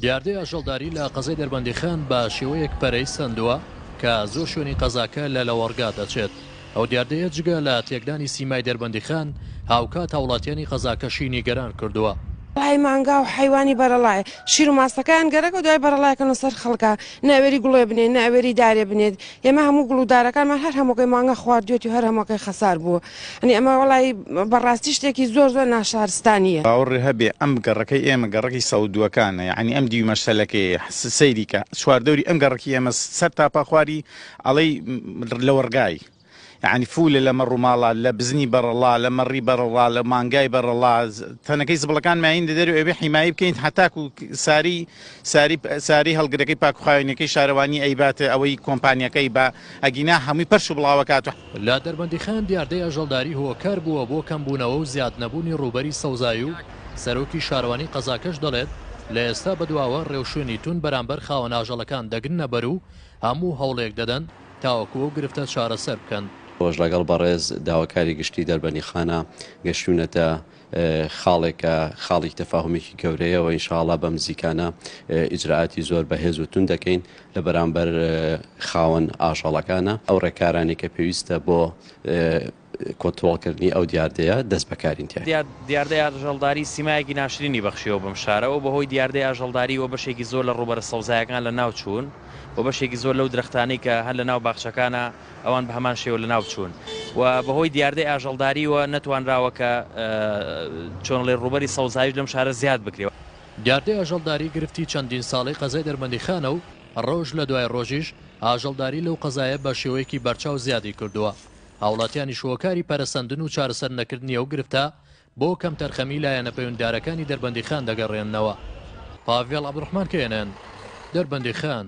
دیاردەی ئاژەڵداری لە قەزای دەربەندیخان بە شێوەیەک پەرەی سەندووە کە زۆر شوێنی قەزاکە لە لەوەڕگا دەچێت. ئەو دیاردەیە جگە لە تێکدانی سیمای دەربەندیخان، هاوکات هاوڵاتیانی قەزاکەشی نیگەران کردووە. وەڵایی مانگا و حەیوانی بەرەڵایە شیر و ماستەکەیان گەرەکە و دوای بەرەڵایەکەنە سەر خەڵکا نە ئەوێری گوڵێ بنێ نە ئەوێری دارێ بنێت ئێمە هەموو گوڵ و دارەکانمان هەر هەمووکەی مانگا خواردوێتی و هەر هەمووکەی خەسار بووە یانی ئەمە وەڵایی بەڕاستی شتێکی زۆر زۆر ناشارستانیە. باوەڕی هەبێ ئەم گەڕەکەی ئێمە گەڕەکی سەودووەکانە یەعنی ئەم دیوی مەشتەلەکەیە سەیری کە چواردەوری ئەم گەڕەکی ئێمە سەر تاپا خواری ئەڵێی لەوەڕگای یەعنی فولە لە مەڕ و ماڵات لە بزنی بەڕەڵا لە مەڕی بەڕەڵا لە مانگای بەڕەڵا تەنەکەی زبڵەکان ماین لە دەرەوە ئەبێ حیمایی بکەین هەتاکو ساری ساری ساری هەڵگرەکەی پاکوخاوێنیەکەی شارەوانی ئەیباتە ئەوەی کۆمپانیەکەی با ئەگینا هەمووی پەرش و بڵاوەکات و لە دەربەندیخان دیاردەی ئاژەڵداری هۆکار بووە بۆ کەمبوونەوە و زیادنەبوونی ڕووبەری سەوزایی و سەرۆکی شارەوانی قەزاکەش دەڵێت، لە ئێستا بەدواوە ڕێوشوێنی توند بەرامبەر خاوەن ئاژەڵەکان دەگرنەبەر و هەموو هەوڵێک دەدەن تاوەکو ئەو گرفتە چارەسەر بکەن. ڕۆژ لەگەڵ بەڕێز داواکاری گشتی دەربەندیخانە گەشتوونەتە خاڵێک کە خاڵی تەفاهومێکی گەورەیە و ئینشاڵا بەم نزیکانە ئیجرائاتی زۆر بەهێز و توند دەکەین لە بەرامبەر خاوەن ئاژەڵەکانە ئەو ڕێکارانەی کە پێویستە بۆ کۆنترۆڵکردنی ئەو دیاردەیە دەست بەکارین تیایدا. دیاردەی ئاژەڵداری سیمایەکی ناشرینی بەخشیوە بەم شارە و بەهۆی دیاردەی ئاژەڵداریوە بەشێکی زۆر لە ڕووبەرە سەوزایەکان لەناو چوون و بەشێکی زۆر لەو درەختانەی کە هەن لەناو باخچەکانە ئەوان بە هەمان شێوە لەناو بچوون و بەهۆی دیاردەی ئاژەڵداریوە نەتوانراوە کە چۆنڵێ ڕووبەری سەوزاییش لەم شارە زیاد بکرێ. دیاردەی ئاژەڵداری گرفتی چەندین ساڵەی قەزای دەربەندیخانە و ڕۆژ لە دوای ڕۆژیش ئاژەڵداری لەو قەزایە بە شێوەیەکی بەرچاو زیادی کردووە. هاوڵاتیانیش هۆکاری پەرەسەندن و چارەسەر نەکردنی ئەو گرفتە بۆ کەمتەرخەمی لایەنە پەیوەندیدارەکانی دەربەندیخان دەگەڕێننەوە. پاڤێڵ عەبدولڕەحمان، کەئێن ئێن، دەربەندیخان.